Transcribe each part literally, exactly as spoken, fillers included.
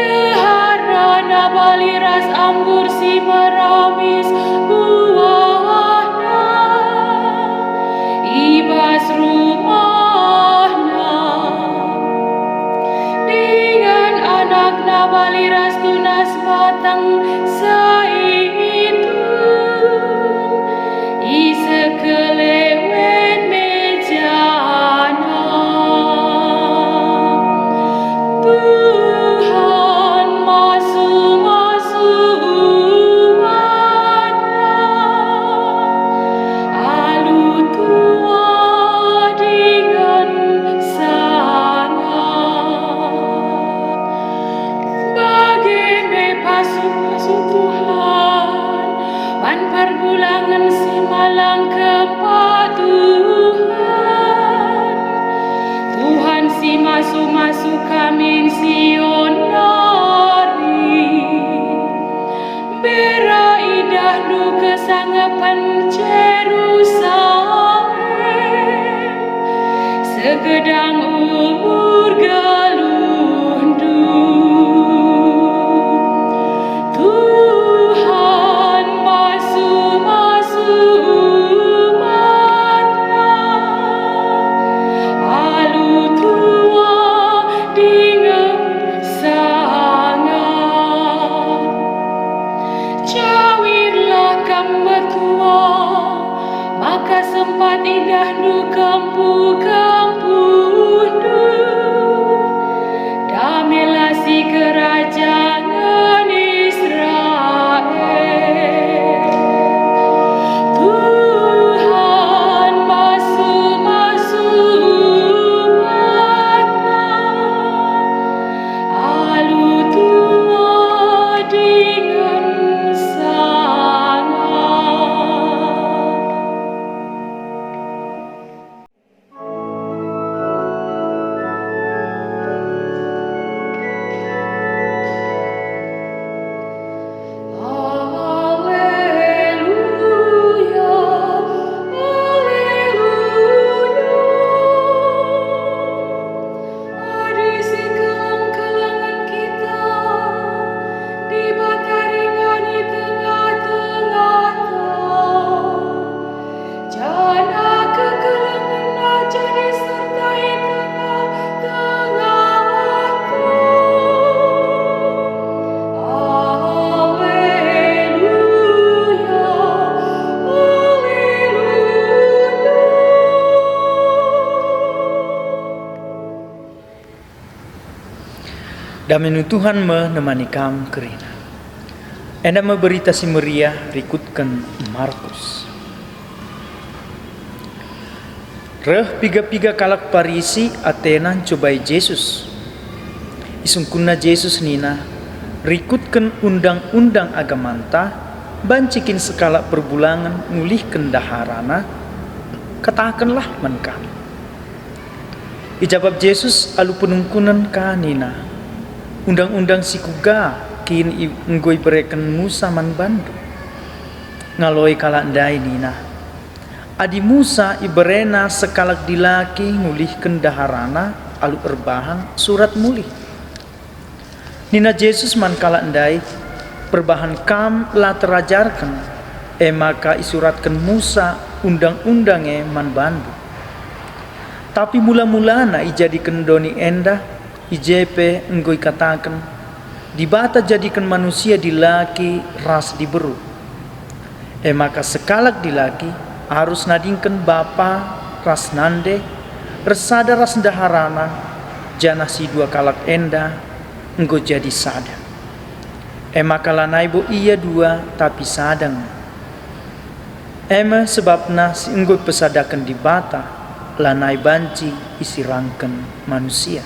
Ndeharana bali ras anggur si meramis buahna i bas rumahna, dingen anakna bali ras tunas batang zaitun i sekelewet mejana. Tuhan masu-masu umatNa alu tua dingen sangap. Bage me pasu-pasu Tuhan man perbulangen si malang kempak Tuhan. Tuhan si masu-masu ka min Sion nari. Mbera idahndu kesangapen Jerusalem, segedang umur geluhndu. Tuhan masu-masu umatNa alu tua dingen sangap. Jawirlah kam metua, maka sempat idahndu kempu-kempundu. Damelah sikerajangen Israel. Tuhan masu-masu umatNa alu tua dingen sangap. Aleluya, aleluya. Adi sikeleng-kelengen kita, Dibata ringan i tengah-tengahta, janah kekelengenNa jadi serta i tengah-tengahta. Aleluya, aleluya. Dame ni Tuhan me nemani kam kerina. Enda me Berita Si Meriah rikutken Markus. Reh piga-piga kalak Parisi atena ncubai Jesus. Isungkunna Jesus nina, "Rikutken undang-undang agamanta, banci kin sekalak perbulangen ngulihken ndaharana? Katakenlah man kami." Ijabap Jesus alu penungkunen ka nina, "Undang-undang si kuga kin i-, enggo ibereken Musa man bandu?" Ngaloi kalak ndai nina, "Adi Musa iberena sekalak dilaki ngulihken ndaharana alu erbahan surat mulih." Nina Jesus man kalak ndai, "Perbahan kam la terajarken, e maka isuratken Musa undang-undang e man bandu. Tapi mula-mulana ijadiken doni enda, i je pe enggo ikataken, 'Dibata jadiken manusia dilaki ras diberu.' E maka sekalak dilaki arus nadingken bapa ras nande, ersada ras ndaharana, janah si dua kalak enda enggo jadi sada. E maka lanai bo ia dua, tapi sada nge. E me sebabna si enggo ipesadaken Dibata lanai banci isirangken manusia."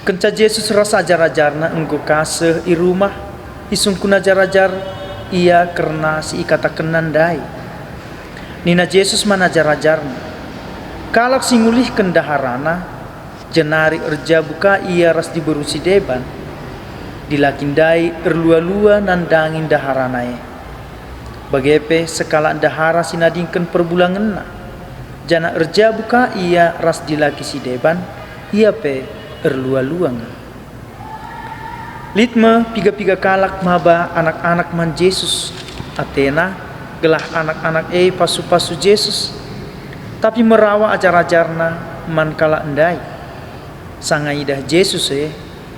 Kenca Jesus ras ajar-ajarNa enggo ka seh i rumah, isungkun ajar-ajar Ia kerna si ikatakenNa ndai. Nina Jesus man ajar-ajarNa, "Kalak si ngulihken ndaharana, jenari erjabu ka ia ras diberu si deban, dilaki ndai erlua-lua nandangi ndaharana e. Bage pe sekalak ndahara si nadingken perbulangenna, janah erjabu ka ia ras dilaki si deban, ia pe erlua-lua nge." Lit me piga-piga kalak maba anak-anak man Jesus, atena gelah anak-anak e pasu-pasu Jesus, tapi merawa ajar-ajarNa man kalak ndai. Sanga idah Jesus e,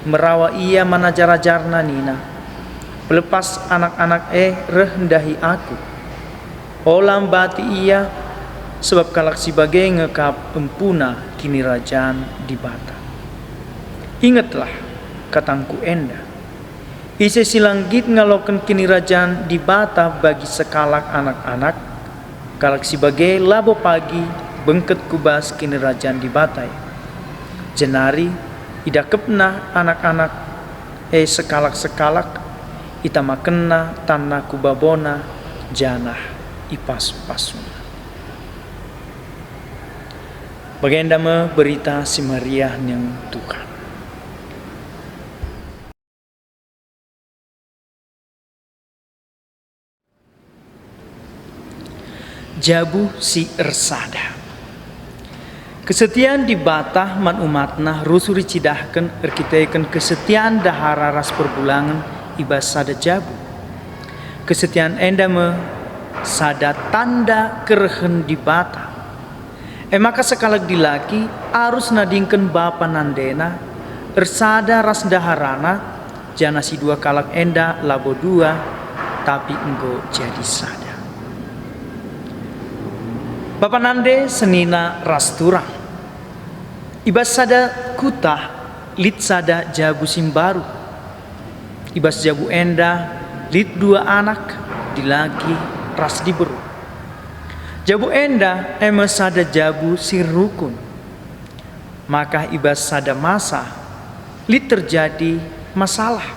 merawa ia man ajar-ajarNa nina, "Pelepas anak-anak e reh ndahi Aku. Ola mbati ia, sebab kalak si bage nge kap empuna Kinirajan Dibata. Ingetlah katangKu enda. Ise si la nggit ngaloken Kinirajan Dibata bagi sekalak anak-anak, kalak si bage labo pagi bengket ku bas Kinirajan Dibata e." Jenari idakepna anak-anak e sekalak-sekalak, itamakenna tanna ku babona, janah ipasu-pasuna. Bagenda me Berita Si Meriah ning Tuhan. Jabu si ersada. Kesetian Dibata man umatNa rusur icidahken erkiteken kesetian ndehara ras perbulangen i bas sada jabu. Kesetian enda me sada tanda kerehen Dibata. E maka sekalak dilaki arus nadingken bapa nandena, ersada ras ndaharana, janah si dua kalak enda labo dua, tapi enggo jadi sada. Bapa nande senina ras turang. I bas sada kuta lit sada jabu si mbaru. I bas jabu enda lit dua anak, dilaki ras diberu. Jabu enda e me sada jabu si rukun. Maka i bas sada masa lit terjadi masalah.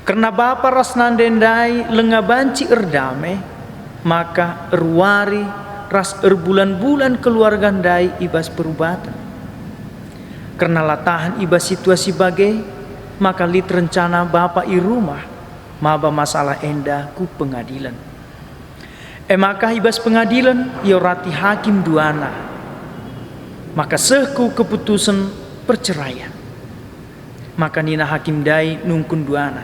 Kerna bapa ras nande ndai langa banci erdame, maka erwari ras erbulan-bulan keluarga ndai i bas perubaten. Kerna la tahan i bas situasi bage, maka lit rencana bapa i rumah maba masalah enda ku pengadilen. E maka i bas pengadilen iorati hakim duana, maka seh ku keputusen perceraian. Maka nina hakim ndai nungkun duana,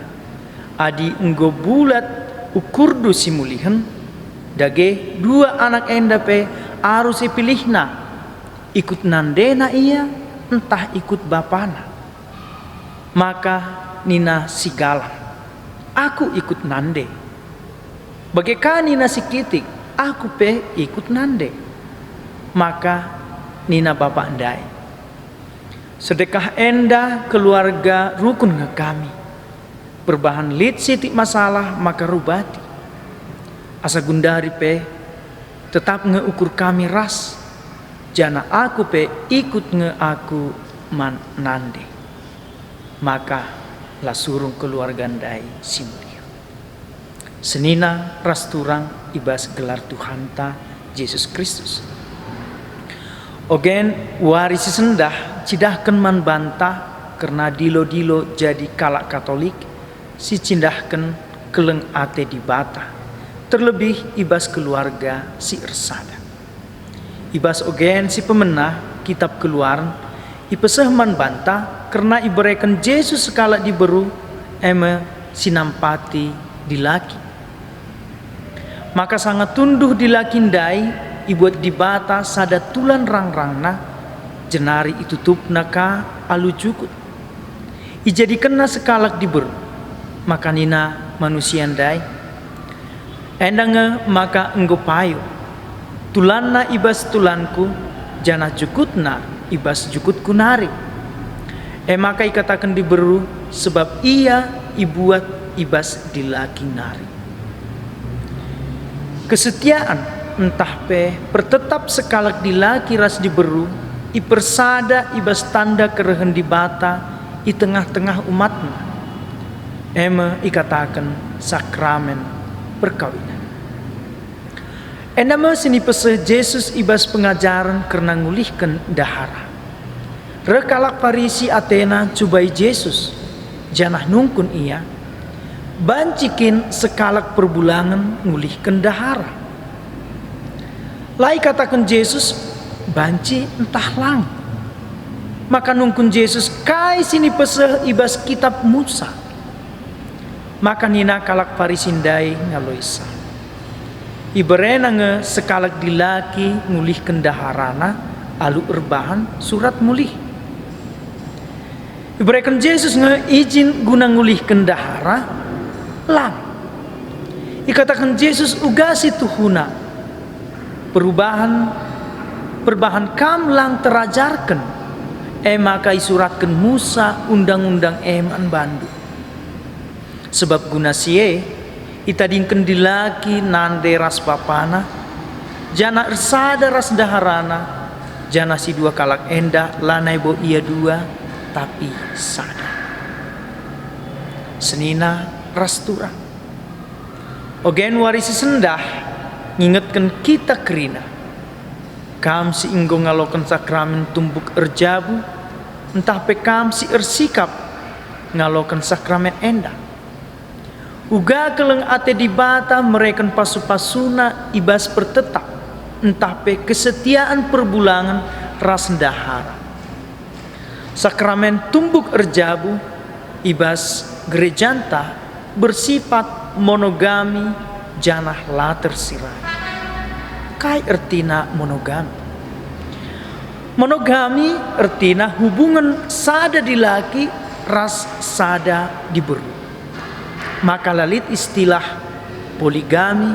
"Adi enggo bulat ukurndu si mulihen, dage dua anak enda pe arus ipilihna, ikut nandena ia ntah ikut bapana." Maka nina si galang, "Aku ikut nande." Bage ka nina si kitik, "Aku pe ikut nande." Maka nina bapa ndai, "Sedekah enda keluarga rukun nge kami. Perbahan lit sitik masalah maka rubati. Asa gundari pe tetap nge ukur kami ras, janah aku pe ikut nge aku man nande." Maka la surung keluarga ndai si mulia. Senina ras turang i bas gelar Tuhanta Jesus Kristus. Ogen wari si sendah cidahken man banta kerna dilo-dilo jadi kalak Katolik si cidahken keleng ate Dibata, terlebih i bas keluarga si ersada. I bas ogen si pemena, Kitap Keluaren ipeseh man banta kerna ibereken Jesus sekalak diberu, e me si nampati dilaki. Maka sanga tunduh dilaki ndai, ibuat Dibata sada tulan rangrangna, jenari itutupna ka alu jukut. Ijadikenna sekalak diberu, maka nina manusia ndai, "Enda nge maka enggo payo. Tulanna i bas tulanku, janah jukutna i bas jukutku nari." E maka ikataken diberu, sebab ia ibuat i bas dilaki nari. Kesetiaan ntah pe pertetap sekalak dilaki ras diberu ipersada i bas tanda kerehen Dibata i tengah-tengah umatNa, e me ikataken sakramen perkawinen. Enda me si nipeseh Jesus i bas pengajaren kerna ngulihken ndehara. Reh kalak Parisi atena ncubai Jesus, janah nungkun ia, "Banci kin sekalak perbulangen ngulihken ndehara?" La ikataken Jesus, "Banci ntah lang." Maka nungkun Jesus kai si nipeseh i bas Kitap Musa. Maka nina kalak Parisi ndai ngaloisa, "Iberena nge sekalak dilaki ngulihken ndaharana alu erbahan surat mulih." Ibereken Jesus nge ijin guna ngulihken ndahara? Lang. Ikataken Jesus uga si tuhuna, "Perubahan, perbahan kam lang terajarken, e maka isuratken Musa Undang-undang e man bandu." Sebab guna si e, itadingken dilaki nande ras bapana, janah ersada ras ndaharana, janah si dua kalak enda lanai bo ia dua, tapi sada. Senina ras turang. Ogen wari si sendah ngingetken kita kerina. Kam si enggo ngaloken sakramen tumbuk erjabu, ntah pe kam si ersikap ngaloken sakramen enda. Uga keleng ate Dibata mereken pasu-pasuna i bas pertetap, ntah pe kesetiaan perbulangen ras ndahara. Sakramen tumbuk erjabu i bas gerejanta bersifat monogami janah la tersirangi. Kai ertina monogami? Monogami ertina hubungen sada dilaki ras sada diberu. Maka la lit istilah poligami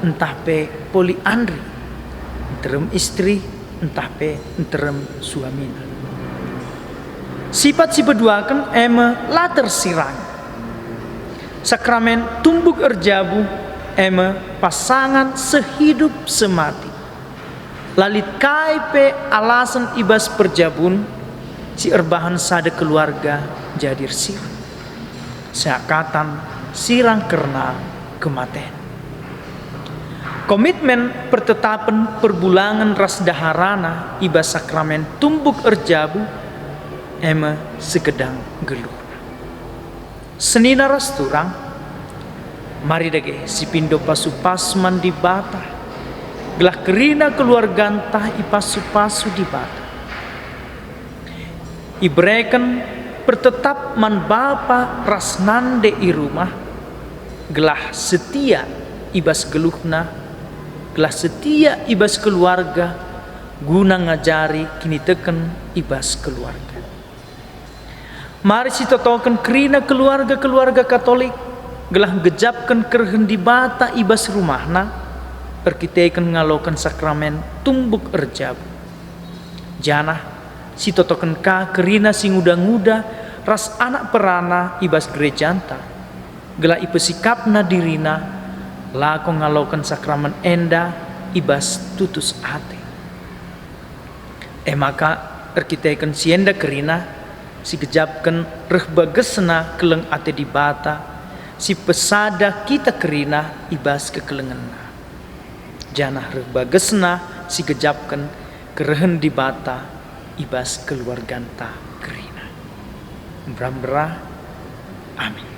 ntah pe poliandri, nterem istri ntah pe nterem suamina. Sipat si peduaken e me la tersirangi. Sakramen tumbuk erjabu e me pasangan sehidup semati. La lit kai pe alasen i bas perjabun si erbahan sada keluarga jadi ersirang. Seakatan sirang kerna kematen. Komitmen pertetapen perbulangen ras ndaharana i bas sakramen tumbuk erjabu e me segedang geluhna. Senina ras turang, mari dage sipindo pasu-pasu man Dibata, gelah kerina keluarganta ipasu-pasu Dibata. Ibereken pertetap man bapa ras nande i rumah, gelah setia i bas geluhna, gelah setia i bas keluarga, guna ngajari kiniteken i bas keluarga. Mari sitotoken kerina keluarga-keluarga Katolik, gelah nggejapken kerehen Dibata i bas rumahna, erkiteken ngaloken sakramen tumbuk erjabu. Janah sitotoken ka kerina si nguda-nguda ras anak perana i bas gerejanta, gelah ipesikapna dirina lako ngaloken sakramen enda i bas tutus ate. E maka, erkiteken si enda kerina, sigejapken reh bagesna keleng ate Dibata, si pesada kita kerina i bas kekelengenNa. Janah reh bagesna sigejapken kerehen Dibata i bas keluarganta kerina. Mbera-mbera. Amin.